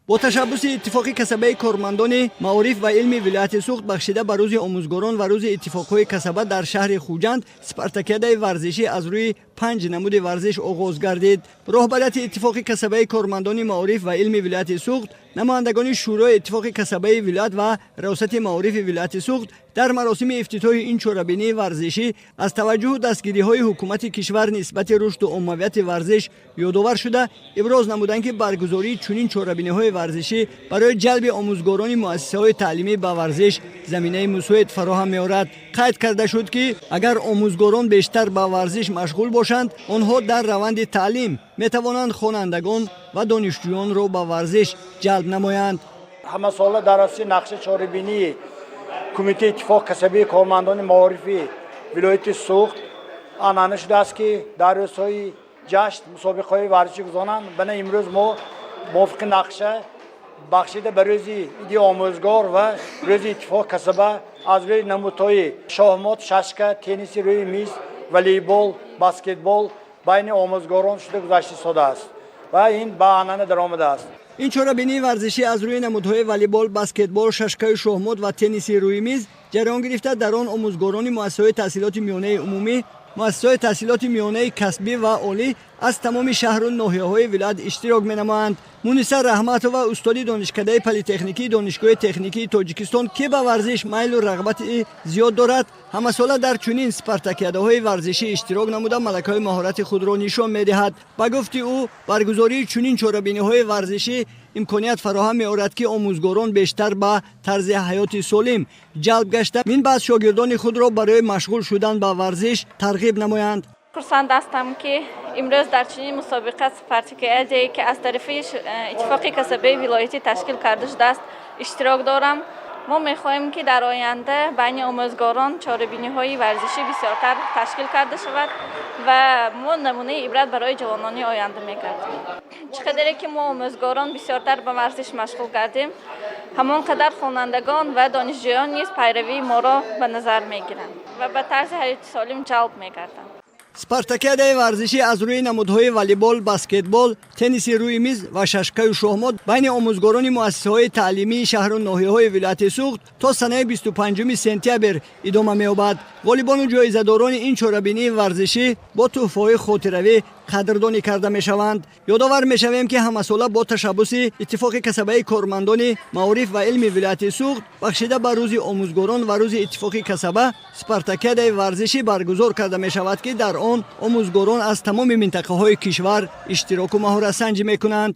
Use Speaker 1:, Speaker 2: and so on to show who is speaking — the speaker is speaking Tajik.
Speaker 1: Бо ташаббуси Иттифоқи касабаи кормандони маориф ва илми вилояти Суғд, бахшида ба Рӯзи омӯзгорон ва Рӯзи иттифоқҳои касаба, дар шаҳри Хуҷанд спартакиадаи варзишӣ аз рӯи панҷ намуди варзиш оғоз гардид. Роҳбарияти Иттифоқи касабаи кормандони маориф ва илми вилояти Суғд, намояндагони Шӯрои иттифоқи касабаи вилоят ва Раёсати маорифи вилояти Суғд дар маросими ифтитоҳи ин чорабинии варзишӣ аз таваҷҷуҳу дастгириҳои ҳукумати кишвар нисбати рушду оммавияти варзиш ёдовар шуда, иброз намуданд, ки баргузории чунин чорабиниҳои варзишӣ барои ҷалби омӯзгорони муассисаҳои таълимӣ ба варзиш заминаи мусоид фароҳам меорад. Қайд карда шуд, ки агар омӯзгорон бештар ба варзиш машғул бошанд, онҳо дар раванди таълим метавонанд хонандагон ва донишҷӯёнро ба варзиш ҷалб намоянд.
Speaker 2: Ҳамасола дар асоси нақшаи чорабинии Кумитаи иттифоқи касабии кормандони маорифи вилояти Суғд анъана шудааст, ки дар рӯзҳои ҷашн мусобиқаҳои варзишӣ гузаронанд. Бана, имрӯз мо мувофиқи нақша, бахшида ба рӯзи Иди омӯзгор ва Рӯзи иттифоқи касаба, аз рӯи намудҳои шоҳмот, шашка, тенниси рӯи миз, волейбол, баскетбол байни омӯзгорон шуда гузашта истодааст ва ин ба анъана даромадааст.
Speaker 1: Ин чорабинии варзишӣ аз рӯи намудҳои волейбол, баскетбол, шашкаю шоҳмот ва тенниси рӯи миз ҷараён гирифта, дар он омӯзгорони муассисаҳои таҳсилоти миёнаи умумӣ, муассисаҳои таҳсилоти миёнаи касбӣ ва олӣ аз тамоми шаҳру ноҳияҳои вилоят иштирок менамоянд. Муниса Раҳматова, устоди Донишкадаи политехникии Донишгоҳи техникии Тоҷикистон, ки ба варзиш майлу рағбати зиёд дорад, ҳамасола дар чунин спартакиадаҳои варзишӣ иштирок намуда, малакаҳои маҳорати худро нишон медиҳад. Ба гуфти ӯ, баргузории чунин чорабиниҳои варзишӣ имконият фароҳам меорад, ки омӯзгорон бештар ба тарзи ҳаёти солим ҷалб гашта, минбаъд шогирдони худро барои машғул шудан ба варзиш тарғиб намоянд.
Speaker 3: Хурсанд ҳастам, ки имрӯз дар чунин мусобиқа, спартакиадае, ки аз тарафи Иттифоқи касабаи вилоятӣ ташкил карда шудааст, иштирок дорам. Мо мехоҳем, ки дар оянда байни омӯзгорон чорабиниҳои варзишӣ бисёртар ташкил карда шавад ва мо намунаи ибрат барои ҷавонони оянда мегардем. Чӣ қадаре ки мо, омӯзгорон, бисёртар ба варзиш машғул гардем, ҳамон қадар хонандагон ва донишҷӯён низ пайравии моро ба назар мегиранд ва ба тарзи ҳаёти солим ҷалб мегарданд.
Speaker 1: Спартакиадаи варзишӣ аз рӯи намудҳои волейбол, баскетбол, тенниси рӯи миз ва шашкаю шоҳмот байни омӯзгорони муассисаҳои таълимии шаҳру ноҳияҳои вилояти Суғд то санаи 25 сентябр идома меёбад. Ғолибону ҷоизадорони ин чорабинии варзишӣ бо тӯҳфаҳои хотиравӣ қадрдонӣ карда мешаванд. Ёдовар мешавем, ки ҳамасола бо ташаббуси Иттифоқи касабаи кормандони маориф ва илми вилояти Суғд, бахшида ба Рӯзи омӯзгорон ва Рӯзи иттифоқи касаба, спартакиадаи варзишӣ баргузор карда мешавад, ки дар он омӯзгорон аз тамоми минтақаҳои кишвар иштироку маҳоратсанҷӣ мекунанд.